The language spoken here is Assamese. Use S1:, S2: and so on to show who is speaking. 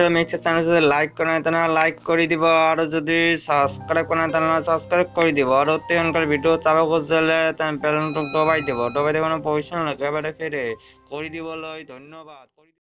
S1: অফিচিয়েল মিক্স চেনেল যদি লাইক কৰে তেনেহ'লে লাইক কৰি দিব আৰু যদি ছাবস্ক্ৰাইব কৰে তেনেহ'লে ছাবস্ক্ৰাইব কৰি দিব আৰু অতি সোনকালে ভিডিঅ' চাব খুজিলে তেনে বেলটো দবাই দিব, দবাই দিব পজিশ্যন একেবাৰে ফেৰে কৰি দিবলৈ ধন্যবাদ।